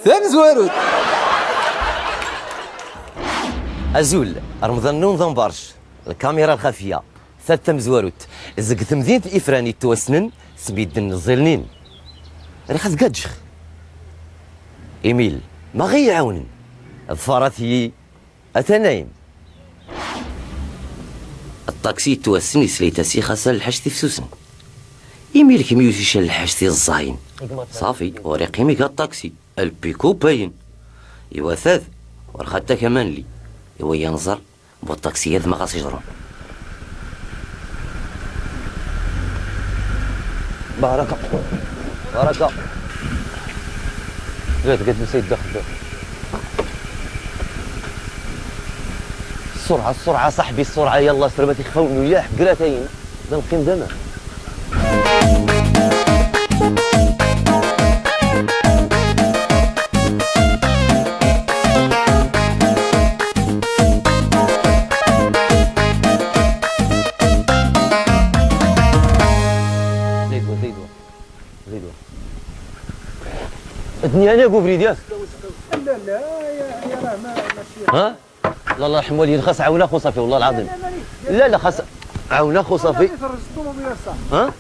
ثامزواروت. أزول رمضان نون ضنبرش الكاميرا الخفية ثلاثة مزواروت زق مدينة إفراني توسنن سميد الزلنين ريخ قادشخ إيميل ما غير يعاونن ظفاراتي أتنايم الطاكسي توسني سليتا سي خاصة الحاج فسوسن إيميل كيميوسي شال الحاج الزاين صافي وريقي ميكا الطاكسي البيكو باين إوا ثاث ورخاتا كمان لي إوا ينظر بو الطاكسيات ما غاس يجرون. بركة بركة قالت قالت سيد داخل السرعة السرعة صاحبي السرعة يلا سربتي خفوني وياه حكراتين نقيم دما. زيدوا زيدوا زيدوا الدنيا انا كوفري ديالك. لا لا يا راه ماشي. ها؟ لا الله يرحم والديك خاص عاونا خو صافي والله العظيم. لا لا خاص عاونا خو صافي. ها؟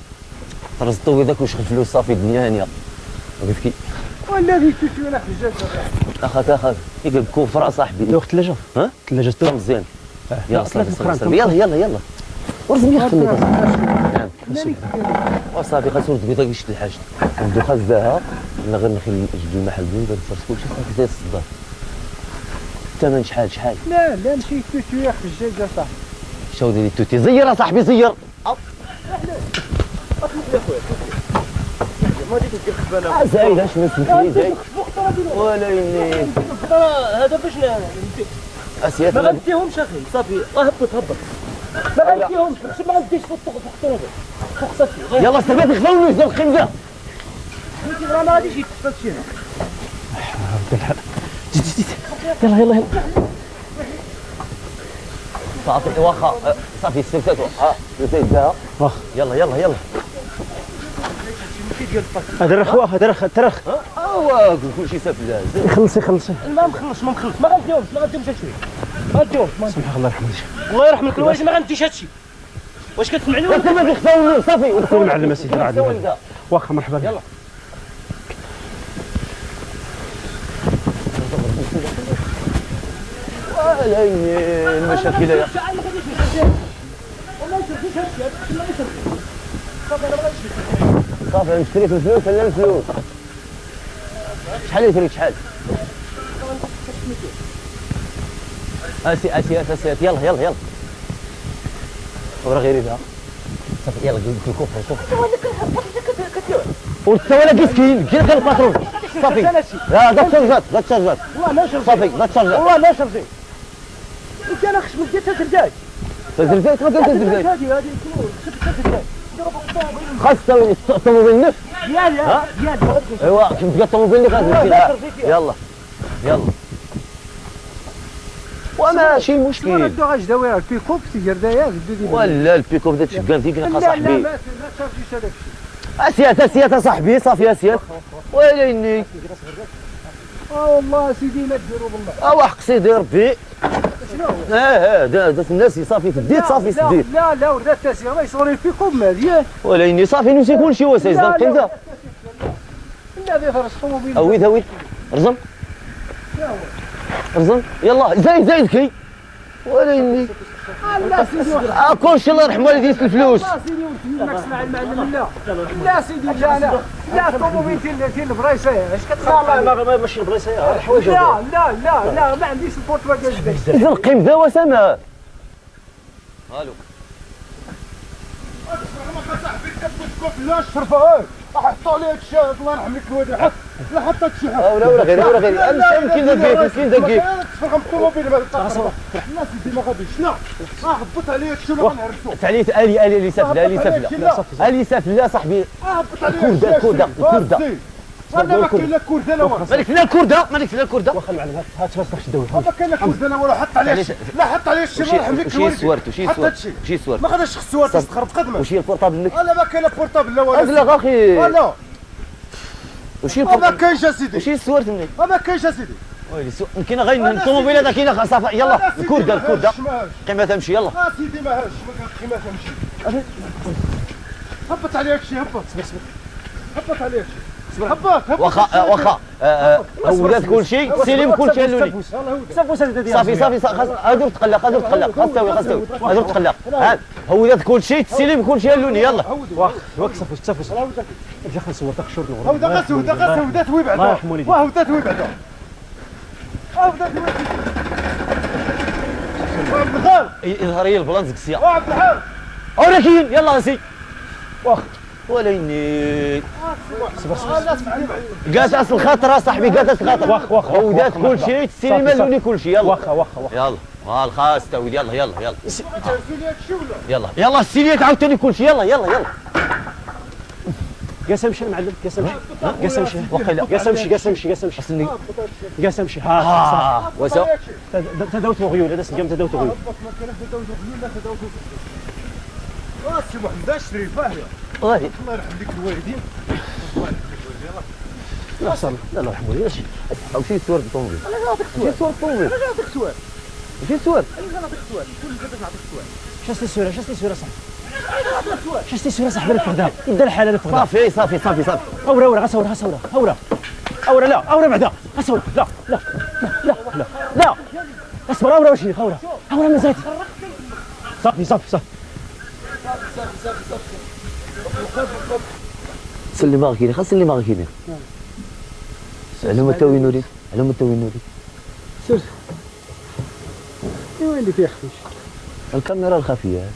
فرز الطوموبيل داك وشخ الفلوس صافي الدنيا هانيه. قلت كي ولا ذيك توتي ولا حجاج. اخاك اخاك يقول كفر صاحبي. لو الثلاجة ها؟ الثلاجة مزيان. يلا يلا يلا يلا ورزم يا خليك. نعم وصافي خاصو ورد بيضاك يشد الحاج عندو خاص داها انا غير نخلي نجبد المحل بين فرس كلشي صافي زايد الصدار. الثمن شحال شحال؟ لا لا ماشي توتي يا حجاج صاحبي. شو ديري توتي زير اصاحبي زير. زايد اش من سمحلي زايد ولا يني هذا باش اسياد ما غنديهمش اخي صافي. هبط هبط ما غنديهمش ما غنديش فوق الطوموبيل فوق صافي. يلا سربات خفاوني زاد الخنزه راه ما غاديش يتفك شي هنا. الحال زيد زيد يلا يلا يلا صافي واخا صافي سلكاتو. ها زيد داها واخا يلا يلا يلا. هذا الرخوه هذا الرخ ترخ. اوا كلشي سافل. خلصي خلصي. ما مخلص ما مخلص ما غنديهمش ما غنديهمش هادشي ما غنديهمش. سمح الله يرحمك. الله يرحمك الوالد ما غنديش هادشي. واش كتسمعني ولا ما تخفاوني صافي؟ وكل معلم اسيدي راه عندنا. واخا مرحبا بك. يلا ولا المشاكل يا صافي. نشتري في الفلوس ولا الفلوس؟ شحال يشري شحال؟ اسي اسي اسي يلا يلا يلا ورا غير هذا صافي. يلا قلت الكفر الكفر ولا كيسكين كي غير الباترون صافي. لا لا تشارجات لا تشارجات والله ما شربتي صافي لا تشارجات والله ما شربتي. انت انا خشمك ديال تزرجاج تزرجاج ما كان تزرجاج هذه هذه تزرجاج خاص الطوموبيل نفس ديالي ديالي. ايوا كنت قال الطوموبيل اللي غادي. يلا يلا وماشي المشكل. ولا غاش داوي البيكوب تيجردايا ولا البيكوب دا تشكان فيك لا صاحبي. لا ما تشارجيش هذاك الشيء. اسيات اسيات صاحبي صافي اسيات ولا اني والله سيدي ما ديروا بالله. اوا حق سيدي ربي شنو هو؟ اه دات الناس صافي سديت صافي سديت. لا لا ورد التاسيع ما يصوري البيكوب مزيان. ولا اني صافي نسي كلشي وسايز القنزه. لا ذي فرس الطوموبيل. اويد اويد رزم رزم يلا زايد زايد كي ولا اني لا سيدي كلشي الله يرحم والديك الفلوس. لا سيدي ولد سمع المعلم. لا لا سيدي لا لا لا الطوموبيل ديال البريصه اش كتخاف؟ لا لا ماشي البريصه الحوايج. لا لا لا لا ما عنديش البورتباكاج ديالي. اذا القيم ذا وسما. الو صاحبي كتقول لا الشرفة حطوا عليه هادشي الله يرحم لك الوالدين. حط لا حط هادشي حط. ولا ولا غير ولا غير يمكن دقيق يمكن دقيق. تفرغ الطوموبيل ما لا سيدي ما غاديش. لا هبط عليه هادشي ولا غنهرسو. تعليت الي الي اللي سافله الي سافله الي سافله صاحبي. هبط عليه الكرده الكرده الكرده. لا ما كاين لا كرده لا والو. مالك لا الكرده مالك لا الكرده. واخا المعلم هات ما تصلحش الدوي. ما كاين لا كرده لا والو. حط عليه لا حط عليه الشيء الله يرحم لك وشي سوارت وشي سوارت وشي سوارت. ما غاديش خص سوارت تخرب قدمك. وشي ال portable لك. لا ما كاين لا portable لا والو. لا اخي لا وشي ما كاينش اسيدي. وشي السوارت منك؟ ما كاينش اسيدي. ويلي كاين غير الطوموبيل هذا كاين صافي. يلا الكورده الكورده قيمة تمشي. يلا اسيدي ما هاش ما قيمة تمشي. هبط على هادشي هبط. هبط على هادشي. هبط هبط. واخا واخا هودات كلشي سليم كلشي اللوني. صافي صافي خاص هادو تقلق هادو تقلق خاص تاوي خاص تاوي هادو تقلق. هودات كلشي تسليم كلشي اللوني. يلا واخا واخا صافي صافي جا خنصور داك الشورت نور. هودا غاس هودا غاس هودا توي بعدا. الله يرحم والديك. وهودا توي بعدا. هودا توي. وعبد الخالق يظهر لي البلان زكسيا. وعبد الحال اورا كاين. يلا سي واخ وليني صبر صبر قاس الخاطر صاحبي قاس الخاطر. واخ واخ هودات كلشي السينما اللوني كلشي. يلا واخا واخا واخا يلا ها خاص تاويل. يلا يلا يلا يلا يلا السينيات عاوتاني كلشي. يلا يلا يلا قاس امشي المعلم قاس امشي قاس امشي وقيلا قاس امشي قاس امشي قاس امشي قاس امشي. ها وسا تداوت غيول هذا سقام تداوت غيول. سي محمد الشريف الله الله يرحم ديك الوالدين. لا صار لا لا يرحم والديك. او شي صور الطوموبيل. انا نعطيك شي صور الطوموبيل. انا نعطيك سؤال. شي صور. انا نعطيك سؤال. كل كيفاش نعطيك سؤال. شاستي الصورة شاستي الصورة صاحبي شاستي الصورة صاحبي. الفخده يبدا الحال الفخده. صافي صافي صافي صافي. اورا اورا غصورة غصورة اورا اورا لا اورا بعدا غصورة لا لا لا لا لا اصبر اورا وشي اورا اورا ما زاد. صافي صافي صافي سلم غاكيني خاص سلم غاكيني. على ما تاوي نوري على ما تاوي نوري. سير ايوا اللي فيها خفيش الكاميرا الخفية.